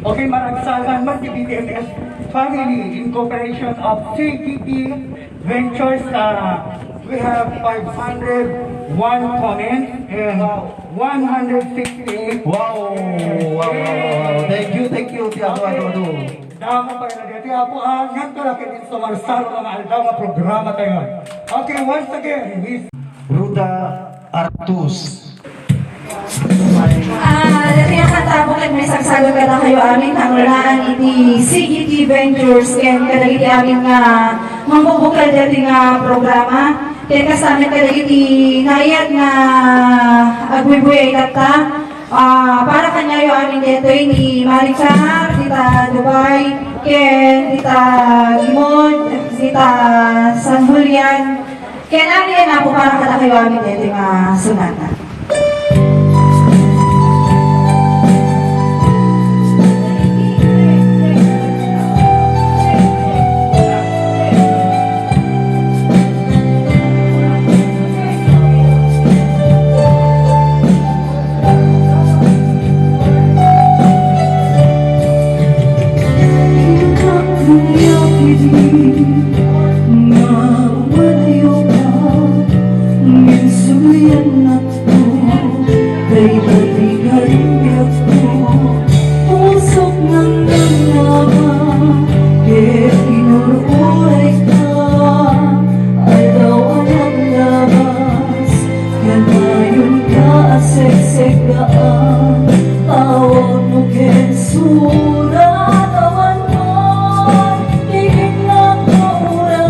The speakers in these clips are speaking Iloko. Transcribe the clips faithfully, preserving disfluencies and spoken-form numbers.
Okay, maragsakan man ti B T M S family in cooperation of C G T Ventures. Uh, we have five hundred one comments and one hundred sixty-eight. Wow! Wow, wow, wow, wow. Thank you, thank you, ti adu, adu, adu. Damo pay na deti, Apo, ah, ngadto la ket insumarsaro nga aldaw nga programa tayo. Okay, once again, Miss Ruda Artus. Ah, dati nga kanta, Apo, ket maisagsagut kadakayo amin, kangrunaan iti C G T Ventures, ken kadagiti amin nga mangbubukal dati nga programa, ken kasta met kadagiti naayat nga agbuybuy a itatta. Ah, para kaniayo amin detoy ni Maricar, dita Dubai, ken dita Gimon, dita San Julian, ken amin, Apo, para kadakayo amin detoy nga sonata. Pusok nang nangnama, ket inur-urayka, aldaw a naglabas, kanayon ka a seksekkaan, tawagmo ken surat, awan man tigingnan nga uray.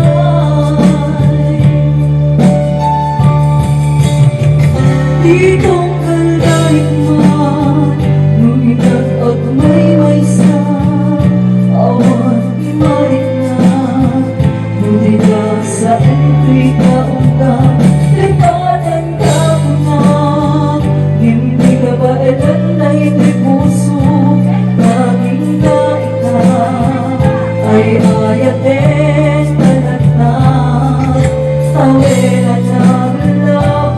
Di tunggal daik man, no ikat agmaymaysa, awan ti maikna. No dika sa intriga, ungka, lipatan ka kuna. Ngem dika baelan daytoy puso, naging daik. Ay-ayaten talaga, tawen a naglaw.